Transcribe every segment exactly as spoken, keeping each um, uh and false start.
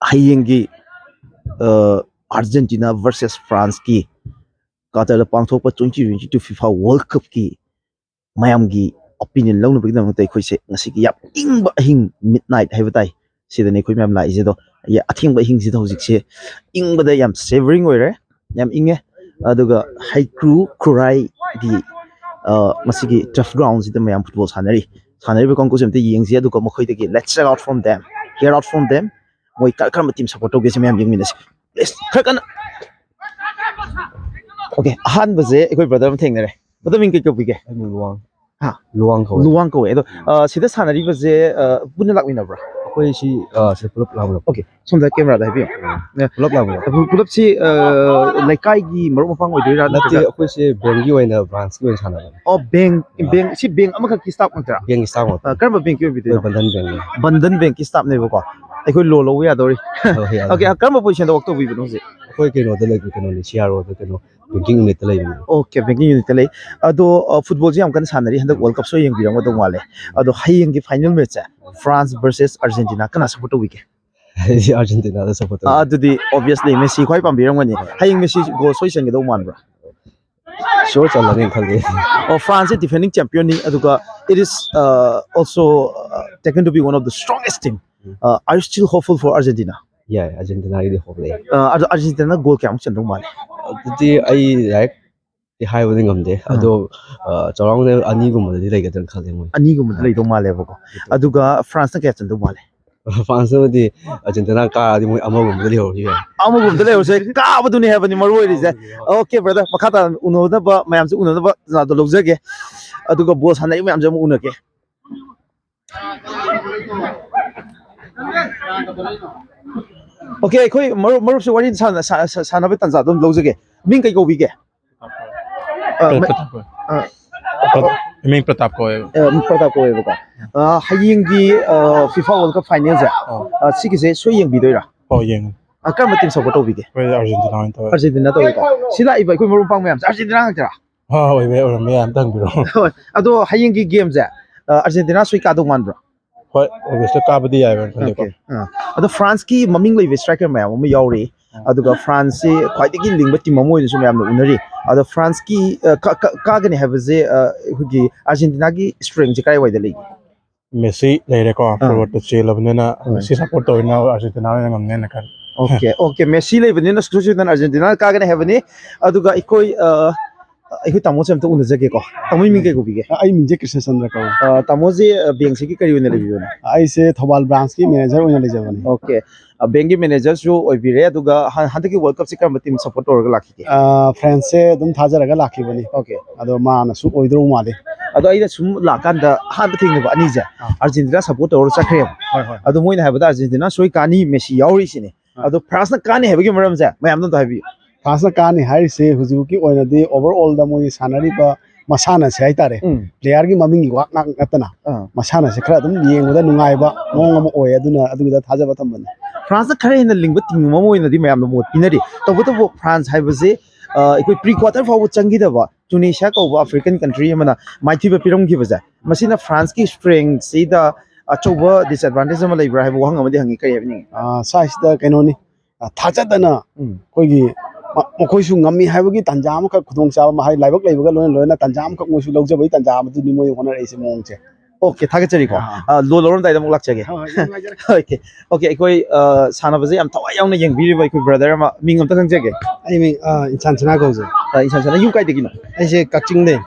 ꯍꯌꯦꯡꯒꯤ Argentina versus ꯐ꯭ꯔꯥꯟꯁꯀꯤ ꯀꯥꯇꯔꯗ ꯄꯥꯡꯊꯣꯛꯄ twenty twenty two FIFA world ꯀꯞꯀꯤ ꯃꯌꯥꯝꯒꯤ ꯑꯣꯄꯤꯅꯤꯌꯟ ꯂꯧꯅꯕꯒꯤꯗꯃꯛꯇ ꯑꯩꯈꯣꯏꯁꯦ ꯉꯁꯤꯒꯤ ꯌꯥꯝ ꯏꯪꯕ ꯑꯍꯤꯡ, ꯃꯤꯗ ꯅꯥꯏꯠ ꯍꯥꯏꯕ ꯇꯥꯏ, ꯁꯤꯗꯅꯦ ꯑꯩꯈꯣꯏ ꯃꯌꯥꯝ ꯂꯥꯛꯏꯁꯦ꯫ ꯑꯗꯣ ꯑꯊꯦꯡꯕ ꯑꯍꯤꯡꯁꯤꯗ ꯍꯧꯖꯤꯛꯁꯦ ꯏꯪꯕꯗ ꯌꯥꯝ ꯁꯦꯚꯔꯤꯡ ꯑꯣꯏꯔꯦ, ꯌꯥꯝ ꯏꯪꯉꯦ꯫ ꯑꯗꯨꯒ ꯍꯩꯀ꯭ꯔꯨ ꯈꯨꯔꯥꯏꯒꯤ ꯃꯁꯤꯒꯤ ꯇꯔꯐ ꯒ꯭ꯔꯥꯎꯟꯁꯤꯗ ꯃꯌꯥꯝ ꯐꯨꯠꯕꯣꯜ ꯁꯥꯟꯅꯔꯤ꯫ ꯁꯥꯟꯅꯔꯤꯕ ꯀꯥꯡꯕꯨꯁꯦ ꯑꯝꯇ ꯌꯦꯡꯁꯤ, ꯑꯗꯨꯒ ꯃꯈꯣꯏꯗꯒꯤ let's check out from them, hear out from them, ꯃꯣꯏ ꯀꯔꯝꯕ ꯇꯤꯝ ꯁꯞꯄꯣꯔꯠ ꯇꯧꯒꯦꯁꯦ ꯃꯌꯥꯝ ꯌꯦꯡꯃꯤꯟꯅꯁꯤ꯫ ꯄ꯭ꯂꯤꯁ ꯈꯔ ꯀꯟꯅ꯫ ꯑꯣꯀꯦ, ꯑꯍꯥꯟꯕꯁꯦ ꯑꯩꯈꯣꯏ ꯕ꯭ꯔꯗꯔ ꯑꯃ ꯊꯦꯡꯅꯔꯦ꯫ ꯕ꯭ꯔꯗꯔ ꯃꯤꯡ ꯀꯩ ꯀꯧꯕꯤꯒꯦ? ꯑꯩ ꯃꯤꯡ ꯂꯨꯋꯥꯡ꯫ ꯍꯥ? ꯂꯨꯋꯥꯡ ꯀꯧꯋꯦ꯫ ꯂꯨꯋꯥꯡ ꯀꯧꯋꯦ꯫ ꯑꯗꯣ ꯁꯤꯗ ꯁꯥꯟꯅꯔꯤꯕꯁꯦ ꯄꯨꯟꯅ ꯂꯥꯛꯃꯤꯟꯅꯕ꯭ꯔꯥ? ꯑꯩꯈꯣꯏ ꯁꯤ ꯁꯤꯗ ꯄꯨꯂꯞ ꯂꯥꯛꯃꯤꯟꯅꯕ꯫ ꯑꯣꯀꯦ, ꯁꯣꯝꯗ ꯀꯦꯃꯦꯔꯥꯗ ꯍꯥꯏꯕꯤꯌꯨ꯫ ꯄꯨꯂꯞ ꯂꯥꯛꯃꯤꯟꯅꯕ꯫ ꯄꯨꯂꯞꯁꯤ ꯂꯩꯀꯥꯏꯒꯤ ꯃꯔꯨꯞ ꯃꯄꯥꯡ ꯑꯣꯏꯗꯣꯏꯔꯥ? ꯅꯠꯇꯦ, ꯅꯠꯇ꯭ꯔꯒ ꯑꯩꯈꯣꯏꯁꯦ ꯕꯦꯡꯒꯤ ꯑꯣꯏꯅ ꯕ꯭ꯔꯥꯟꯁꯀꯤ ꯑꯣꯏꯅ ꯁꯥꯟꯅꯕꯅꯦ꯫ ꯑꯣ, ꯕꯦꯡ, ꯑꯥ꯫ ꯕꯦꯡ, ꯁꯤ ꯕꯦꯡ ꯑꯃꯈꯛꯀꯤ ꯁ꯭ꯇꯥꯐ ꯉꯥꯛꯇꯔꯥ? ꯕꯦꯡꯒꯤ ꯁ꯭ꯇꯥꯐ ꯉꯥꯛꯇ꯫ ꯑꯥ, ꯀꯔꯝꯕ ꯕꯦꯡꯀꯤ ꯑꯣꯏꯕꯤꯗꯣꯏꯅꯣ? ꯑꯩꯈꯣꯏ ꯕꯟꯙꯟ ꯕꯦꯡꯅꯦ꯫ ꯕꯟꯙꯟ ꯕꯦꯡꯀꯤ ꯁ꯭ꯇꯥꯐꯅꯦꯕꯀꯣ꯫ ꯑꯩꯈꯣꯏ ꯂꯣꯟ ꯂꯧꯕ ꯌꯥꯗꯧꯔꯤ꯫ ꯍꯣꯏ, ꯌꯥꯗꯧꯔꯤ꯫ ꯑꯣꯀꯦ, ꯑꯥ, ꯀꯔꯝꯕ ꯄꯣꯖꯤꯁꯟꯗ ꯋꯥꯛ ꯇꯧꯕꯤꯕꯅꯣ ꯍꯧꯖꯤꯛ? ꯑꯩꯈꯣꯏ ꯀꯩꯅꯣꯗ ꯂꯩꯕ, ꯀꯩꯅꯣꯅꯤ, ꯁꯤ ꯑꯥꯔ ꯑꯣꯗ, ꯀꯩꯅꯣ, ꯕꯦꯡꯀꯤꯡ ꯌꯨꯅꯤꯠꯇ ꯂꯩꯕꯅꯦ꯫ ꯑꯣꯀꯦ, ꯕꯦꯡꯀꯤꯡ ꯌꯨꯅꯤꯠꯇ ꯂꯩ꯫ ꯑꯗꯣ ꯐꯨꯠꯕꯣꯜꯁꯦ ꯌꯥꯝ ꯀꯟꯅ ꯁꯥꯟꯅꯔꯤ ꯍꯟꯗꯛ, ꯋꯥꯔꯜ ꯀꯞꯁꯨ ꯌꯦꯡꯕꯤꯔꯝꯒꯗꯧ ꯃꯥꯜꯂꯦ꯫ ꯑꯗꯣ ꯍꯌꯦꯡꯒꯤ ꯐꯥꯏꯅꯦꯜ ꯃꯦꯠꯁꯁꯦ ꯐ꯭ꯔꯥꯟꯁ ꯚꯔꯁꯦꯁ ꯑꯥꯔꯖꯦꯟꯇꯤꯅꯥ, ꯀꯅꯥ ꯁꯞꯄꯣꯔꯠ ꯇꯧꯕꯤꯒꯦ? ꯑꯩꯗꯤ ꯑꯥꯔꯖꯦꯟꯇꯤꯅꯥꯗ ꯁꯞꯄꯣꯔꯠ ꯇꯧꯋꯦ꯫ ꯑꯗꯨꯗꯤ ꯑꯣꯕꯤꯌꯁꯂꯤ ꯃꯦꯁꯤ ꯈ꯭ꯋꯥꯏ ꯄꯥꯝꯕꯤꯔꯝꯒꯅꯤ꯫ ꯍꯣꯏ꯫ ꯍꯌꯦꯡ ꯃꯦꯁꯤ ꯒꯣꯜ ꯁꯣꯏ ꯆꯟꯒꯗꯧ ꯃꯥꯟꯕ꯭ꯔꯥ? ꯁꯤꯌꯣꯔ ꯆꯜꯂꯅꯤ ꯈꯜꯂꯤ꯫ ꯑꯣ, ꯐ꯭ꯔꯥꯟꯁꯁꯦ ꯗꯤꯐꯦꯟꯗꯤꯡ ꯆꯦꯝꯄꯤꯌꯟꯅꯤ, ꯑꯗꯨꯒ it is also taken to be one of the strongest team. Are you still hopeful for Argentina? ꯌꯥꯏ, ꯑꯥꯔꯖꯦꯟꯇꯤꯅꯥꯒꯤꯗꯤ ꯍꯣꯞ ꯂꯩ꯫ ꯑꯗꯣ ꯑꯥꯔꯖꯦꯟꯇꯤꯅꯥ ꯒꯣꯜ ꯀꯌꯥꯃꯨꯛ ꯆꯟꯗꯧ ꯃꯥꯜꯂꯦ? ꯑꯗꯨꯗꯤ ꯑꯩ ꯗꯥꯏꯔꯦꯛ ꯍꯥꯏꯕꯗꯤ ꯉꯝꯗꯦ꯫ ꯑꯥ꯫ ꯑꯗꯣ, ꯑ, ꯆꯥꯎꯔꯥꯛꯅ ꯑꯅꯤꯒꯨꯝꯕꯗꯤ ꯂꯩꯒꯗ꯭ꯔꯥ ꯈꯜꯂꯦ ꯃꯣꯏ꯫ ꯑꯅꯤꯒꯨꯝꯕꯗꯤ ꯑꯥ꯫ ꯂꯩꯗꯧ ꯃꯥꯜꯂꯦꯕꯀꯣ꯫ ꯑꯗꯨꯒ ꯐ꯭ꯔꯥꯟꯁꯅ ꯀꯌꯥ ꯆꯟꯗꯧ ꯃꯥꯜꯂꯦ? ꯐ꯭ꯔꯥꯟꯁꯅꯗꯤ ꯑꯥꯔꯖꯦꯟꯇꯤꯅꯥ ꯀꯥꯔꯗꯤ ꯃꯣꯏ ꯑꯃꯒꯨꯝꯕꯗ ꯂꯩꯍꯧꯔꯁꯨ ꯌꯥꯏ꯫ ꯑꯃꯒꯨꯝꯕꯗ ꯂꯩꯍꯧꯔꯁꯦ, ꯀꯥꯕꯗꯨꯅꯦ ꯍꯥꯏꯕꯅꯤ ꯃꯔꯨ ꯑꯣꯏꯔꯤꯁꯦ꯫ ꯑꯃꯒꯨꯝꯕꯗ ꯂꯩꯍꯧꯔꯁꯨ꯫ ꯑꯣꯀꯦ, ꯕ꯭ꯔꯗꯔ, ꯃꯈꯥ ꯇꯥꯅ ꯎꯅꯅꯕ ꯃꯌꯥꯝꯁꯨ ꯎꯅꯅꯕ ꯇꯥꯟꯖꯥꯗꯣ ꯂꯧꯖꯒꯦ, ꯑꯗꯨꯒ ꯕꯣꯜ ꯁꯥꯟꯅꯔꯤꯕ ꯃꯌꯥꯝꯁꯦ ꯑꯃꯨꯛ ꯎꯅꯒꯦ꯫ ꯑꯣꯀꯦ, ꯑꯩꯈꯣꯏ ꯃꯔꯨꯞ, ꯃꯔꯨꯞꯁꯨ ꯋꯥꯔꯤ ꯁꯥꯟꯅ-, ꯁꯥ-, ꯁꯥ-, ꯁꯥꯟꯅꯕ ꯇꯥꯟꯖꯥ ꯑꯗꯨꯝ ꯂꯧꯖꯒꯦ꯫ ꯃꯤꯡ ꯀꯩ ꯀꯧꯕꯤꯒꯦ? ꯑ, ꯄ꯭ꯔ-, ꯃ-, ꯄ꯭ꯔꯇꯥꯞ ꯀꯧꯋꯦ꯫ ꯑ, ꯄ꯭ꯔ-, ꯃꯤꯡ ꯄ꯭ꯔꯇꯥꯞ ꯀꯧꯋꯦꯕ꯫ ꯑ, ꯄ꯭ꯔꯇꯥꯞ ꯀꯧꯋꯦꯕꯀꯣ꯫ ꯑ, ꯍꯌꯦꯡꯒꯤ, ꯑ, ꯐꯤꯐꯥ ꯋꯥꯔꯜ ꯀꯞ ꯐꯥꯏꯅꯦꯜꯁꯦ, ꯑ꯫ ꯑ, ꯁꯤꯒꯤꯁꯦ ꯁꯣꯏ ꯌꯦꯡꯕꯤꯗꯣꯏꯔꯥ? ꯑꯣ, ꯌꯦꯡꯉꯦ꯫ ꯑ, ꯀꯔꯝꯕ ꯇꯤꯝ ꯁꯞꯄꯣꯔꯠ ꯇꯧꯕꯤꯒꯦ? ꯑꯩꯈꯣꯏꯗꯤ ꯑꯥꯔꯖꯦꯟꯇꯤꯅꯥ ꯑꯣꯏꯅ ꯇꯧꯋꯦ꯫ ꯑꯥꯔꯖꯦꯟꯇꯤꯅꯥ ꯇꯧꯋꯦꯀꯣ꯫ ꯁꯤ ꯂꯥꯛꯏꯕ ꯑꯩꯈꯣꯏ ꯃꯔꯨꯞ ꯃꯄꯥꯡ ꯃꯌꯥꯝꯁꯦ ꯑꯥꯔꯖꯦꯟꯇꯤꯅꯥ ꯉꯥꯛꯇꯔꯥ? ꯍꯣꯏ, ꯑꯣꯏꯕ ꯌꯥꯏ, ꯑꯣꯏꯔꯝꯕ ꯌꯥꯏ, ꯑꯝꯇ ꯍꯪꯕꯤꯔꯛꯑꯣ꯫ ꯍꯣꯏ, ꯑꯗꯣ ꯍꯌꯦꯡꯒꯤ ꯒꯦꯝꯁꯦ, ꯑꯥꯔꯖꯦꯟꯇꯤꯅꯥ ꯁꯣꯏ ꯀꯥꯗꯧ ꯃꯥꯟꯕ꯭ꯔꯣ? ꯍꯣꯏ, ꯑꯣꯕꯤꯌꯁꯂꯤ ꯀꯥꯕꯗꯤ ꯌꯥꯏꯕ ꯈꯜꯂꯦꯀꯣ꯫ ꯑꯣꯀꯦ꯫ ꯑꯥ꯫ ꯑꯗꯣ ꯐ꯭ꯔꯥꯟꯁꯀꯤ ꯃꯃꯤꯡ ꯂꯩꯕ ꯁ꯭ꯇ꯭ꯔꯥꯏꯀꯔ ꯃꯌꯥꯝ ꯑꯃ ꯌꯥꯎꯔꯤ꯫ ꯑꯗꯨꯒ ꯐ꯭ꯔꯥꯟꯁꯁꯤ ꯈ꯭ꯋꯥꯏꯗꯒꯤ ꯂꯤꯡꯕ ꯇꯤꯝ ꯑꯃ ꯑꯣꯏꯅꯁꯨ ꯃꯌꯥꯝꯅ ꯎꯅꯔꯤ꯫ ꯑꯗꯣ ꯐ꯭ꯔꯥꯟꯁꯀꯤ ꯑ, ꯀ- ꯀ- ꯀꯥꯒꯅꯤ ꯍꯥꯏꯕꯁꯦ, ꯑ, ꯑꯩꯈꯣꯏꯒꯤ ꯑꯥꯔꯖꯦꯟꯇꯤꯅꯥꯒꯤ ꯁ꯭ꯇ꯭ꯔꯦꯡꯁꯦ ꯀꯥꯏꯋꯥꯏꯗ ꯂꯩꯒꯦ? ꯃꯦꯁꯤ ꯂꯩꯔꯦꯀꯣ, ꯐꯣꯔꯋꯥꯔꯗꯇ ꯆꯦꯜꯂꯕꯅꯤꯅ꯫ ꯃꯦꯁꯤ ꯁꯞꯄꯣꯔꯠ ꯇꯧꯔꯤꯅ ꯑꯥꯔꯖꯦꯟꯇꯤꯅꯥ ꯑꯣꯏꯅ ꯉꯝꯅꯦꯅ ꯈꯜꯂꯤ꯫ ꯑꯣꯀꯦ ꯑꯣꯀꯦ, ꯃꯦꯁꯤ ꯂꯩꯕꯅꯤꯅ ꯁꯣꯏꯗꯅ ꯑꯥꯔꯖꯦꯟꯇꯤꯅꯥ ꯀꯥꯒꯅꯤ ꯍꯥꯏꯕꯅꯤ꯫ ꯑꯗꯨꯒ ꯑꯩꯈꯣꯏ ꯑ, ꯑꯩꯈꯣꯏ ꯇꯥꯃꯣꯁꯦ ꯑꯝꯇ ꯎꯅꯖꯒꯦꯀꯣ꯫ ꯇꯥꯃꯣꯒꯤ ꯃꯤꯡ ꯀꯩ ꯀꯧꯕꯤꯒꯦ? ꯑꯩ ꯃꯤꯡꯁꯦ ꯀ꯭ꯔꯤꯁꯅꯆꯟꯗ꯭ꯔ ꯀꯧꯏ꯫ ꯑ, ꯇꯥꯃꯣꯁꯦ ꯑ, ꯕꯦꯡꯁꯤꯒꯤ ꯀꯔꯤ ꯑꯣꯏꯅ ꯂꯩꯕꯤꯕꯅꯣ? ꯑꯩꯁꯦ ꯊꯧꯕꯥꯜ ꯕ꯭ꯔꯥꯟꯁꯀꯤ ꯃꯦꯅꯦꯖꯔ ꯑꯣꯏꯅ ꯂꯩꯖꯕꯅꯤ꯫ ꯑꯣꯀꯦ꯫ ꯑ, ꯕꯦꯡꯒꯤ ꯃꯦꯅꯦꯖꯔꯁꯨ ꯑꯣꯏꯕꯤꯔꯦ꯫ ꯑꯗꯨꯒ ꯍ- ꯍꯟꯗꯛꯀꯤ ꯋꯥꯔꯜ ꯀꯞꯁꯤ ꯀꯔꯝꯕ ꯇꯤꯝ ꯁꯞꯄꯣꯔꯠ ꯇꯧꯔꯒ ꯂꯥꯛꯈꯤꯒꯦ? ꯑ, ꯐ꯭ꯔꯦꯟꯁꯁꯦ ꯑꯗꯨꯝ ꯊꯥꯖꯔꯒ ꯂꯥꯛꯈꯤꯕꯅꯤ꯫ ꯑꯣꯀꯦ꯫ ꯑꯗꯣ ꯃꯥꯅꯁꯨ ꯑꯣꯏꯗꯧ ꯃꯥꯜꯂꯤ꯫ ꯑꯗꯣ ꯑꯩꯅ ꯁꯨꯝ ꯂꯥꯛꯀꯥꯟꯗ ꯑꯍꯥꯟꯕ ꯊꯦꯡꯅꯕ ꯑꯅꯤꯁꯦ ꯑꯥꯔꯖꯦꯟꯇꯤꯅꯥ ꯁꯞꯄꯣꯔꯠ ꯇꯧꯔꯒ ꯆꯠꯈ꯭ꯔꯦꯕ꯫ ꯍꯣꯏ ꯍꯣꯏ꯫ ꯑꯗꯣ ꯃꯣꯏꯅ ꯍꯥꯏꯕꯗ ꯑꯥꯔꯖꯦꯟꯇꯤꯅꯥ ꯁꯣꯏ ꯀꯥꯅꯤ, ꯃꯦꯁꯤ ꯌꯥꯎꯔꯤꯁꯤꯅꯦ꯫ ꯑꯗꯣ ꯐ꯭ꯔꯥꯟꯁꯅ ꯀꯥꯅꯤ ꯍꯥꯏꯕꯒꯤ ꯃꯔꯝꯁꯦ ꯃꯌꯥꯝꯗ ꯑꯝꯇ ꯍꯥꯏꯕꯤꯌꯨ꯫ ꯐ꯭ꯔꯥꯟꯁꯅ ꯀꯥꯅꯤ ꯍꯥꯏꯔꯤꯁꯦ ꯍꯧꯖꯤꯛꯀꯤ ꯑꯣꯏꯅꯗꯤ ꯑꯣꯚꯔ ꯑꯣꯜꯗ ꯃꯣꯏꯒꯤ ꯁꯥꯟꯅꯔꯤꯕ ꯃꯁꯥꯟꯅꯁꯦ ꯍꯥꯏꯇꯥꯔꯦ꯫ ꯎꯝ꯫ ꯄ꯭ꯂꯦꯌꯥꯔꯒꯤ ꯃꯃꯤꯡꯒꯤ ꯋꯥ ꯉꯥꯛ ꯅꯠꯇꯅ ꯑꯥ꯫ ꯃꯁꯥꯟꯅꯁꯦ ꯈꯔ ꯑꯗꯨꯝ ꯌꯦꯡꯕꯗ ꯅꯨꯡꯉꯥꯏꯕ ꯃꯑꯣꯡ ꯑꯃ ꯑꯣꯏ꯫ ꯑꯗꯨꯅ ꯑꯗꯨꯒꯤꯗ ꯊꯥꯖꯕ ꯊꯝꯕꯅꯤ꯫ ꯐ꯭ꯔꯥꯟꯁꯅ ꯈꯔ ꯍꯦꯟꯅ ꯂꯤꯡꯕ ꯇꯤꯝ ꯑꯃ ꯑꯣꯏꯅꯗꯤ ꯃꯌꯥꯝꯅ ꯃꯣꯠ ꯄꯤꯅꯔꯤ꯫ ꯇꯧꯕꯇꯕꯨ ꯐ꯭ꯔꯥꯟꯁ ꯍꯥꯏꯕꯁꯦ, ꯑ, ꯑꯩꯈꯣꯏ ꯄ꯭ꯔꯤ ꯀ꯭ꯋꯥꯇꯔ ꯐꯥꯎꯕ ꯆꯪꯈꯤꯗꯕ ꯇꯨꯅꯤꯁꯤꯌꯥ ꯀꯧꯕ ꯑꯐ꯭ꯔꯤꯀꯥꯟ ꯀꯟꯇ꯭ꯔꯤ ꯑꯃꯅ ꯃꯥꯏꯊꯤꯕ ꯄꯤꯔꯝꯈꯤꯕꯁꯦ, ꯃꯁꯤꯅ ꯐ꯭ꯔꯥꯟꯁꯀꯤ ꯁ꯭ꯇ꯭ꯔꯦꯡꯁꯤꯗ ꯑꯆꯧꯕ ꯗꯤꯁꯑꯦꯗꯚꯥꯟꯇꯦꯖ ꯑꯃ ꯂꯩꯕ꯭ꯔꯥ ꯍꯥꯏꯕ ꯋꯥꯍꯪ ꯑꯃꯗꯤ ꯍꯪꯉꯤ꯫ ꯀꯔꯤ ꯍꯥꯏꯕꯤꯅꯤꯡꯉꯤ? ꯑ, ꯁ꯭ꯋꯥꯏꯁꯤꯗ ꯀꯩꯅꯣꯅꯤ, ꯑ, ꯊꯥꯖꯗꯅ ꯎꯝ꯫ ꯑꯩꯈꯣꯏꯒꯤ ꯃ- ꯃꯈꯣꯏꯁꯨ ꯉꯝꯃꯤ ꯍꯥꯏꯕꯒꯤ ꯇꯥꯟꯖꯥ ꯑꯃꯈꯛ, ꯈꯨꯗꯣꯡꯆꯥꯕ ꯑꯃ, ꯍꯥꯏ ꯂꯥꯏꯕꯛ ꯂꯩꯕꯒ ꯂꯣꯏꯅ ꯂꯣꯏꯅ ꯇꯥꯟꯖꯥ ꯑꯃꯈꯛ ꯃꯣꯏꯁꯨ ꯂꯧꯖꯕꯒꯤ ꯇꯥꯟꯖꯥ ꯑꯃꯗꯨꯅꯤ ꯃꯣꯏꯅ ꯍꯣꯠꯅꯔꯛꯏꯁꯦ ꯃꯑꯣꯡꯁꯦ꯫ ꯑꯣꯀꯦ, ꯊꯥꯒꯠꯆꯔꯤꯀꯣ꯫ ꯑꯥ꯫ ꯑ, ꯂꯣ ꯂꯧꯔꯝꯗꯥꯏꯗ ꯑꯃꯨꯛ ꯂꯥꯛꯆꯒꯦ꯫ ꯍꯣꯏ, ꯍꯣꯏ, ꯌꯥꯝ ꯅꯨꯡꯉꯥꯏꯖꯔꯦ꯫ ꯑꯣꯀꯦ꯫ ꯑꯣꯀꯦ, ꯑꯩꯈꯣꯏ, ꯑ, ꯁꯥꯟꯅꯕꯁꯦ ꯌꯥꯝ ꯊꯋꯥꯏ ꯌꯥꯎꯅ ꯌꯦꯡꯕꯤꯔꯤꯕ ꯑꯩꯈꯣꯏ ꯕ꯭ꯔꯗꯔ ꯑꯃ, ꯃꯤꯡ ꯑꯝꯇ ꯈꯪꯖꯒꯦ꯫ ꯑꯩ ꯃꯤꯡ, ꯑ, ꯏꯟꯁꯥꯟ ꯁꯅꯥ ꯀꯧꯖꯩ꯫ ꯑ, ꯏꯁꯥ ꯏꯁꯥꯅ ꯌꯨꯝ ꯀꯥꯏꯗꯒꯤꯅꯣ? ꯑꯩꯁꯦ ꯀꯛꯆꯤꯡꯗꯩ꯫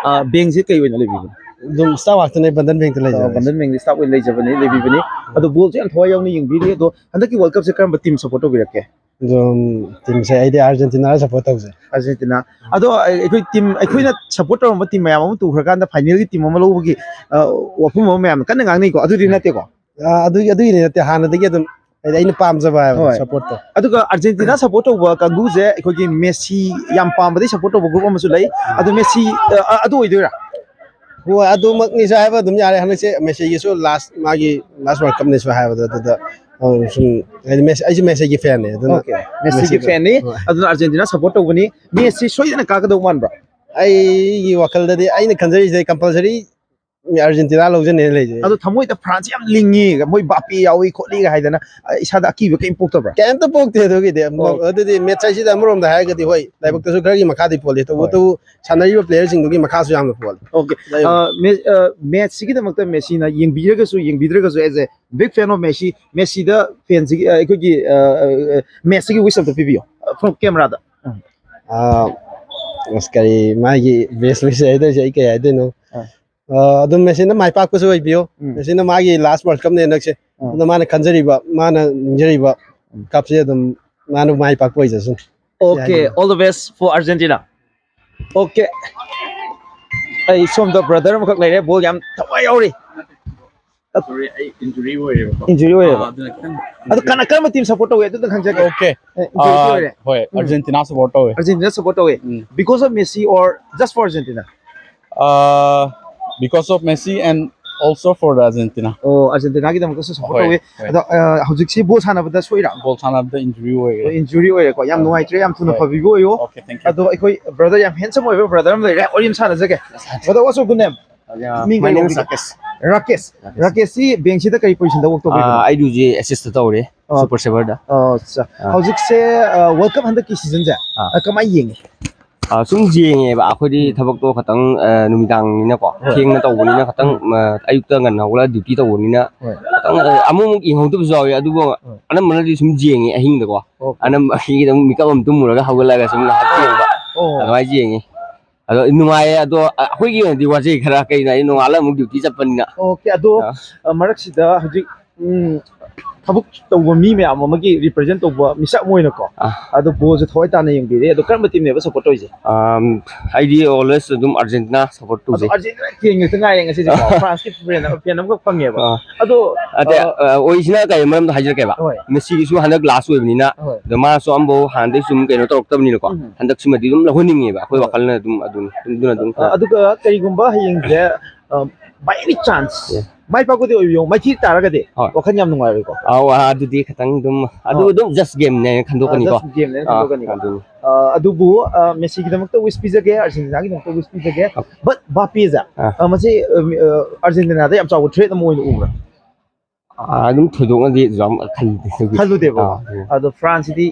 ꯑ, ꯕꯦꯡꯁꯦ ꯀꯩ ꯑꯣꯏꯅ ꯂꯩꯕꯤꯕꯅꯣ? ꯑꯗꯨꯝ ꯁ꯭ꯇꯥꯐ ꯉꯥꯛꯇꯅꯦ, ꯕꯟꯙꯟ ꯕꯦꯡꯛꯇ ꯑ, ꯂꯩꯖꯕ꯫ ꯕꯟꯙꯟ ꯕꯦꯡꯛꯇ ꯁ꯭ꯇꯥꯐ ꯑꯣꯏꯅ ꯂꯩꯖꯕꯅꯤ, ꯂꯩꯕꯤꯕꯅꯤ꯫ ꯑꯗꯣ ꯕꯣꯜꯁꯦ ꯌꯥꯝ ꯊꯋꯥꯏ ꯌꯥꯎꯅ ꯌꯦꯡꯕꯤꯔꯤ꯫ ꯑꯗꯣ ꯍꯟꯗꯛꯀꯤ ꯋꯥꯔꯜ ꯀꯞꯁꯦ ꯀꯔꯝꯕ ꯇꯤꯝ ꯁꯞꯄꯣꯔꯠ ꯇꯧꯕꯤꯔꯛꯀꯦ? ꯑꯗꯨꯝ ꯇꯤꯝꯁꯦ ꯑꯩꯗꯤ ꯑꯥꯔꯖꯦꯟꯇꯤꯅꯥꯗ ꯁꯞꯄꯣꯔꯠ ꯇꯧꯖꯩ꯫ ꯑꯥꯔꯖꯦꯟꯇꯤꯅꯥ꯫ ꯑꯗꯣ ꯑꯩ- ꯑꯩꯈꯣꯏ ꯇꯤꯝ, ꯑꯩꯈꯣꯏꯅ ꯁꯞꯄꯣꯔꯠ ꯇꯧꯔꯝꯕ ꯇꯤꯝ ꯃꯌꯥꯝ ꯑꯃ ꯇꯨꯈ꯭ꯔꯀꯥꯟꯗ ꯐꯥꯏꯅꯦꯜꯒꯤ ꯇꯤꯝ ꯑꯃ ꯂꯧꯕꯒꯤ, ꯑ, ꯋꯥꯐꯝ ꯑꯃ ꯃꯌꯥꯝꯅ ꯀꯟꯅ ꯉꯥꯡꯅꯩꯀꯣ, ꯑꯗꯨꯗꯤ ꯅꯠꯇꯦꯀꯣ? ꯑ, ꯑꯗꯨꯒꯤ ꯑꯗꯨꯒꯤꯗꯤ ꯅꯠꯇꯦ, ꯍꯥꯟꯅꯗꯒꯤ ꯑꯗꯨꯝ ꯍꯥꯏꯗꯤ ꯑꯩꯅ ꯄꯥꯝꯖꯕ ꯍꯥꯏꯕꯗꯣ, ꯍꯣꯏ꯫ ꯁꯞꯄꯣꯔꯠꯇꯣ꯫ ꯑꯗꯨꯒ ꯑꯥꯔꯖꯦꯟꯇꯤꯅꯥ ꯁꯞꯄꯣꯔꯠ ꯇꯧꯕ ꯀꯥꯡꯕꯨꯁꯦ ꯑꯩꯈꯣꯏꯒꯤ ꯃꯦꯁꯤ ꯌꯥꯝ ꯄꯥꯝꯕꯗꯤ ꯁꯞꯄꯣꯔꯠ ꯇꯧꯕ ꯒ꯭ꯔꯨꯞ ꯑꯃꯁꯨ ꯂꯩ꯫ ꯑꯗꯣ ꯃꯦꯁꯤ, ꯑ, ꯑ, ꯑꯗꯨ ꯑꯣꯏꯗꯣꯏꯔꯥ? ꯍꯣꯏ, ꯑꯗꯨꯃꯛꯅꯤꯁꯨ ꯍꯥꯏꯕ ꯑꯗꯨꯝ ꯌꯥꯔꯦ꯫ ꯍꯟꯗꯛꯁꯦ ꯃꯦꯁꯤꯒꯤꯁꯨ ꯂꯥꯁ, ꯃꯥꯒꯤ ꯂꯥꯁ ꯋꯥꯔꯜ ꯀꯞꯅꯤꯁꯨ ꯍꯥꯏꯕꯗꯣ, ꯑꯗꯨꯗ, ꯑ, ꯁꯨꯝ ꯍꯥꯏꯗꯤ ꯃꯦꯁꯤ, ꯑꯩꯁꯨ ꯃꯦꯁꯤꯒꯤ ꯐꯦꯟꯅꯦ, ꯑꯗꯨꯅ ꯑꯣꯀꯦ꯫ ꯃꯦꯁꯤꯒꯤ ꯃꯦꯁꯤꯒꯤ ꯐꯦꯟꯅꯤ꯫ ꯍꯣꯏ꯫ ꯑꯗꯨꯅ ꯑꯥꯔꯖꯦꯟꯇꯤꯅꯥ ꯁꯞꯄꯣꯔꯠ ꯇꯧꯕꯅꯤ꯫ ꯃꯦꯁꯤ ꯁꯣꯏꯗꯅ ꯀꯥꯒꯗꯧ ꯃꯥꯟꯕ꯭ꯔꯥ? ꯑꯩꯒꯤ ꯋꯥꯈꯜꯗꯗꯤ ꯑꯩꯅ ꯈꯟꯖꯔꯤꯁꯦ ꯀꯝꯄꯜꯁꯔꯤ ꯑꯥꯔꯖꯦꯟꯇꯤꯅꯥ ꯂꯧꯖꯅꯦꯅ ꯂꯩꯖꯩ꯫ ꯑꯗꯣ ꯊꯃꯣꯏꯗ ꯐ꯭ꯔꯥꯟꯁ ꯌꯥꯝ ꯂꯤꯡꯉꯤ, ꯃꯣꯏ ꯕꯥꯄꯦ ꯌꯥꯎꯏ ꯈꯣꯠꯂꯤ ꯍꯥꯏꯗꯅ, ꯑ, ꯏꯁꯥꯗ ꯑꯀꯤꯕ ꯀꯩꯝ ꯄꯣꯛꯇꯕ꯭ꯔꯥ? ꯀꯩꯝꯇ ꯄꯣꯛꯇꯦ ꯑꯗꯨꯒꯤꯗꯤ꯫ ꯑꯣ꯫ ꯑꯗꯨꯗꯤ ꯃꯦꯠꯁ ꯍꯥꯏꯁꯤꯗ ꯑꯃꯔꯣꯝꯗ ꯍꯥꯏꯔꯒꯗꯤ ꯍꯣꯏ, ꯂꯥꯏꯕꯛꯇꯁꯨ ꯈꯔꯒꯤ ꯃꯈꯥꯗꯤ ꯄꯣꯜꯂꯤ, ꯇꯧꯕꯇꯕꯨ ꯁꯥꯟꯅꯔꯤꯕ ꯄ꯭ꯂꯦꯌꯔꯁꯤꯡꯗꯨꯒꯤ ꯃꯈꯥꯁꯨ ꯌꯥꯝꯅ ꯄꯣꯜꯂꯤ꯫ ꯑꯣꯀꯦ꯫ ꯃꯦꯠꯁꯁꯤꯒꯤꯗꯃꯛꯇ ꯃꯦꯁꯤꯅ ꯌꯦꯡꯕꯤꯔꯒꯁꯨ ꯌꯦꯡꯕꯤꯗ꯭ꯔꯒꯁꯨ, as a big fan of Messi, ꯃꯦꯁꯤꯗ ꯐꯦꯟꯁꯤꯒꯤ, ꯑ, ꯑꯩꯈꯣꯏꯒꯤ ꯃꯦꯠꯁꯁꯤꯒꯤ ꯋꯤꯁ ꯑꯝꯇ ꯄꯤꯕꯤꯌꯣ ꯐ꯭ꯔꯣꯝ ꯀꯦꯃꯦꯔꯥꯗ꯫ ꯑꯥ, ꯑꯁ, ꯀꯔꯤ ꯃꯥꯒꯤ ꯕꯦꯁ ꯋꯤꯁ ꯍꯥꯏꯗꯣꯏꯁꯦ ꯑꯩ ꯀꯩ ꯍꯥꯏꯗꯣꯏꯅꯣ? ꯑꯥ꯫ ꯑꯥ, ꯑꯗꯨꯝ ꯃꯦꯁꯤꯅ ꯃꯥꯏ ꯄꯥꯛꯄꯁꯨ ꯑꯣꯏꯕꯤꯌꯨ꯫ ꯎꯝ꯫ ꯃꯦꯁꯤꯅ ꯃꯥꯒꯤ ꯂꯥꯁ ꯋꯥꯔꯜ ꯀꯞꯅꯦ ꯍꯟꯗꯛꯁꯦ꯫ ꯎꯝ꯫ ꯑꯗꯨꯅ ꯃꯥꯅ ꯈꯟꯖꯔꯤꯕ, ꯃꯥꯅ ꯅꯤꯡꯖꯔꯤꯕ ꯎꯝ꯫ ꯀꯞꯁꯦ ꯑꯗꯨꯝ ꯃꯥꯅ ꯃꯥꯏ ꯄꯥꯛꯄ ꯑꯣꯏꯖꯁꯅꯨ꯫ Okay, all the best for Argentina. Okay. ꯑꯩ ꯁꯣꯝꯗ ꯕ꯭ꯔꯗꯔ ꯑꯃꯈꯛ ꯂꯩꯔꯦ, ꯕꯣꯜ ꯌꯥꯝ ꯊꯋꯥꯏ ꯌꯥꯎꯔꯤ꯫ Sorry, ꯑꯩ ꯏꯟꯖꯨꯔꯤ ꯑꯣꯏꯔꯦꯕꯀꯣ꯫ ꯏꯟꯖꯨꯔꯤ ꯑꯣꯏꯔꯦꯕ? ꯑꯥ, ꯑꯗꯨꯅ ꯈꯤꯇꯪ ꯑꯗꯣ ꯀꯅꯥ, ꯀꯔꯝꯕ ꯇꯤꯝ ꯁꯞꯄꯣꯔꯠ ꯇꯧꯋꯦ ꯑꯗꯨꯗ ꯈꯪꯖꯒꯦ꯫ Okay. ꯑꯦ, ꯏꯟꯖꯨꯔꯤ Uh, ꯑꯣꯏꯔꯦ꯫ ꯍꯣꯏ, ꯎꯝ꯫ ꯑꯥꯔꯖꯦꯟꯇꯤꯅꯥ ꯁꯞꯄꯣꯔꯠ ꯇꯧꯋꯦ꯫ ꯑꯥꯔꯖꯦꯟꯇꯤꯅꯥ ꯁꯞꯄꯣꯔꯠ ꯇꯧꯋꯦ꯫ ꯎꯝ. Because of Messi or just for Argentina? Uh, because of Messi and also for the Argentina. ꯑꯣ, ꯑꯥꯔꯖꯦꯟꯇꯤꯅꯥꯒꯤꯗꯃꯛꯇꯁꯨ ꯁꯞꯄꯣꯔꯠ ꯍꯣꯏ, ꯇꯧꯋꯦ꯫ ꯍꯣꯏ. ꯑꯗꯣ, ꯑ, ꯍꯧꯖꯤꯛꯁꯤ ꯕꯣꯜ ꯁꯥꯟꯅꯕꯗ ꯁꯣꯏꯔꯥ? ꯕꯣꯜ ꯁꯥꯟꯅꯕꯗ ꯏꯟꯖꯨꯔꯤ ꯑꯣꯏꯔꯦ꯫ ꯏꯟꯖꯨꯔꯤ ꯑꯣꯏꯔꯦꯀꯣ, ꯌꯥꯝ ꯍꯣꯏ. ꯅꯨꯡꯉꯥꯏꯇ꯭ꯔꯦ, ꯌꯥꯝ ꯊꯨꯅ ꯍꯣꯏ. ꯐꯕꯤꯕ ꯑꯣꯏꯌꯣ꯫ Okay, thank you. ꯑꯗꯣ ꯑꯩꯈꯣꯏ ꯕ꯭ꯔꯗꯔ, ꯌꯥꯝ ꯍꯦꯟꯁꯝ ꯑꯣꯏꯕ ꯕ꯭ꯔꯗꯔ ꯑꯃ ꯂꯩꯔꯦ, ꯋꯥꯔꯤ ꯑꯃ ꯁꯥꯟꯅꯖꯒꯦ꯫ Brother, what's your good name? Uh, ꯃꯤꯡ my ꯀꯩ name is ꯀꯧꯒꯦ? Rakesh. ꯔꯥꯀꯦꯁ꯫ ꯔꯥꯀꯦꯁ꯫ ꯔꯥꯀꯦꯁꯁꯤ ꯕꯦꯡꯁꯤꯗ ꯀꯔꯤ ꯄꯣꯖꯤꯁꯟꯗ ꯋꯥꯛ ꯇꯧꯕꯤꯕꯅꯣ? Uh, ꯑꯩ ꯍꯧꯖꯤꯛ ꯑꯦꯁꯤꯁꯇ ꯇꯧꯔꯦ, ꯑꯥ. ꯁꯨꯄꯔ ꯁꯦꯚꯔꯗ꯫ ꯑꯣ, ꯑꯠꯆꯥ꯫ ꯑꯥ. ꯍꯧꯖꯤꯛꯁꯦ, ꯑ, ꯋꯥꯔꯜ ꯀꯞ ꯍꯟꯗꯛꯀꯤ ꯁꯤꯖꯟꯁꯦ, ꯑꯥ. ꯑ, ꯀꯃꯥꯏꯅ ꯌꯦꯡꯉꯤ? ꯑꯥ, ꯁꯨꯝ ꯌꯦꯡꯉꯦꯕ, ꯑꯩꯈꯣꯏꯗꯤ ꯎꯝ. ꯊꯕꯛꯇꯣ ꯈꯇꯪ, ꯑ, ꯅꯨꯃꯤꯗꯥꯡꯅꯤꯅꯀꯣ, ꯍꯣꯏ. ꯊꯦꯡꯅ ꯇꯧꯕꯅꯤꯅ ꯈꯇꯪ, ꯑ, ꯑꯌꯨꯛꯇ ꯉꯟꯅ ꯍꯧꯒꯠꯂꯒ ꯗ꯭ꯌꯨꯇꯤ ꯇꯧꯕꯅꯤꯅ ꯍꯣꯏ. ꯈꯇꯪ, ꯑ, ꯑꯃꯨꯛ ꯑꯃꯨꯛ ꯌꯦꯡꯍꯧꯗꯕꯁꯨ ꯌꯥꯎꯋꯤ, ꯑꯗꯨꯕꯨ ꯍꯣꯏ. ꯑꯅꯝꯕꯅꯗꯤ ꯁꯨꯝ ꯌꯦꯡꯉꯦ ꯑꯍꯤꯡꯗꯀꯣ꯫ ꯑꯣꯀꯦ. ꯑꯅꯝꯕ ꯑꯍꯤꯡꯗ ꯑꯃꯨꯛ ꯃꯤꯀꯞ ꯑꯃꯨꯛ ꯇꯨꯝꯃꯨꯔꯒ ꯍꯧꯒꯠꯂꯒ ꯁꯨꯝ ꯉꯥꯏꯍꯥꯛ ꯌꯦꯡꯕ, ꯑꯣ. ꯑꯗꯨꯃꯥꯏꯅ ꯌꯦꯡꯉꯤ꯫ ꯑꯗꯣ ꯅꯨꯡꯉꯥꯏꯌꯦ, ꯑꯗꯣ ꯑꯩꯈꯣꯏꯒꯤ ꯑꯣꯏꯅꯗꯤ ꯋꯥꯖꯩ ꯈꯔ, ꯀꯩꯅꯣ ꯍꯥꯏꯗꯤ ꯅꯣꯡꯉꯥꯜꯂꯒ ꯑꯃꯨꯛ ꯗ꯭ꯌꯨꯇꯤ ꯆꯠꯄꯅꯤꯅ꯫ ꯑꯣꯀꯦ, ꯑꯗꯣ, ꯑꯥ. ꯑ, ꯃꯔꯛꯁꯤꯗ ꯍꯧꯖꯤꯛ, ꯎꯝ, ꯊꯕꯛ ꯇꯧꯕ ꯃꯤ ꯃꯌꯥꯝ ꯑꯃꯒꯤ ꯔꯤꯄ꯭ꯔꯖꯦꯟ ꯇꯧꯕ ꯃꯤꯁꯛ ꯑꯃ ꯑꯣꯏꯅꯀꯣ, ꯑꯥ. ꯑꯗꯣ ꯕꯣꯜꯁꯦ ꯊꯋꯥꯏ ꯇꯥꯅ ꯌꯦꯡꯕꯤꯔꯦ꯫ ꯑꯗꯣ ꯀꯔꯝꯕ ꯇꯤꯝꯅꯦꯕ ꯁꯞꯄꯣꯔꯠ ꯇꯧꯔꯤꯁꯦ? ꯑꯝ, ꯑꯩꯗꯤ always ꯑꯗꯨꯝ ꯑꯥꯔꯖꯦꯟꯇꯤꯅꯥ ꯁꯞꯄꯣꯔꯠ ꯑꯗꯣ ꯇꯧꯖꯩ꯫ ꯑꯥꯔꯖꯦꯟꯇꯤꯅꯥ ꯐꯦꯟ ꯉꯥꯛꯇ ꯉꯥꯏꯔꯦ ꯉꯁꯤꯁꯦꯀꯣ꯫ ꯐ꯭ꯔꯥꯟꯁꯀꯤ ꯐꯦꯟ, ꯐꯦꯟ ꯑꯃꯈꯛ ꯐꯪꯉꯦꯕ꯫ ꯑꯥ. ꯑꯗꯣ, ꯑꯗ ꯑ, ꯑꯣꯏꯁꯤꯅ ꯀꯔꯤ ꯃꯔꯝꯗꯣ ꯍꯥꯏꯖꯔꯛꯀꯦꯕ? ꯍꯣꯏ. ꯃꯦꯁꯤꯒꯤꯁꯨ ꯍꯟꯗꯛ ꯂꯥꯁ ꯑꯣꯏꯕꯅꯤꯅ, ꯍꯣꯏ. ꯑꯗꯣ ꯃꯥꯁꯨ ꯑꯃꯐꯥꯎ ꯍꯥꯟꯅꯗꯩ ꯁꯨꯝ ꯀꯩꯅꯣ ꯇꯧꯔꯛꯇꯕꯅꯤꯅꯀꯣ, ꯎꯝ. ꯍꯟꯗꯛꯁꯤꯃꯗꯤ ꯑꯗꯨꯝ ꯂꯧꯍꯟꯅꯤꯡꯉꯦꯕ ꯑꯩꯈꯣꯏ ꯍꯣꯏ. ꯋꯥꯈꯜꯅ ꯑꯗꯨꯝ ꯑꯗꯨꯅꯤ꯫ ꯑꯗꯨꯅ ꯑꯗꯨꯝ ꯑ, ꯑꯗꯨꯒ ꯀꯔꯤꯒꯨꯝꯕ ꯍꯌꯦꯡꯁꯦ, ꯑ, By any chance, Yeah. ꯃꯥꯏ ꯄꯥꯛꯄꯗꯤ ꯑꯣꯏꯕꯤꯌꯣ, ꯃꯥꯏꯊꯤ ꯇꯥꯔꯒꯗꯤ ꯍꯣꯏ. ꯋꯥꯈꯜ ꯌꯥꯝ ꯅꯨꯡꯉꯥꯏꯔꯣꯏꯀꯣ? ꯑꯧ ꯑꯥ, ꯑꯗꯨꯗꯤ ꯈꯤꯇꯪ ꯑꯗꯨꯝ ꯑꯗꯨ ꯑꯥ. ꯑꯗꯨꯝ just game ꯅꯦ ꯈꯟꯗꯣꯛꯀꯅꯤꯀꯣ. Just game ꯅꯦ ꯑꯥ, ꯈꯟꯗꯣꯛꯀꯅꯤꯀꯣ. ꯑꯗꯨꯅꯤ. ꯑ, ꯑꯗꯨꯕꯨ ꯑ, ꯃꯦꯁꯤꯒꯤꯗꯃꯛꯇ wish ꯄꯤꯖꯒꯦ, ꯑꯥꯔꯖꯦꯟꯇꯤꯅꯥꯒꯤꯗꯃꯛꯇ wish ꯄꯤꯖꯒꯦ. ꯑꯥ. But ꯕꯥꯄꯦꯁꯦ ꯑꯥ. ꯑ, ꯃꯁꯤ ꯑ, ꯃꯤ, ꯑ, ꯑꯥꯔꯖꯦꯟꯇꯤꯅꯥꯗ ꯌꯥꯝ ꯆꯥꯎꯕ threat ꯑꯃ ꯑꯣꯏꯅ ꯎꯕ꯭ꯔꯥ? ꯑꯥ, ꯑꯗꯨꯝ ꯊꯣꯏꯗꯣꯛꯅꯗꯤ ꯌꯥꯝ ꯈꯟꯗꯦ ꯑꯗꯨꯒꯤ. ꯈꯜꯂꯨꯗꯦꯕꯀꯣ. ꯑꯥ, ꯎꯝ. ꯑꯗꯣ ꯐ꯭ꯔꯥꯟꯁꯁꯤꯗꯤ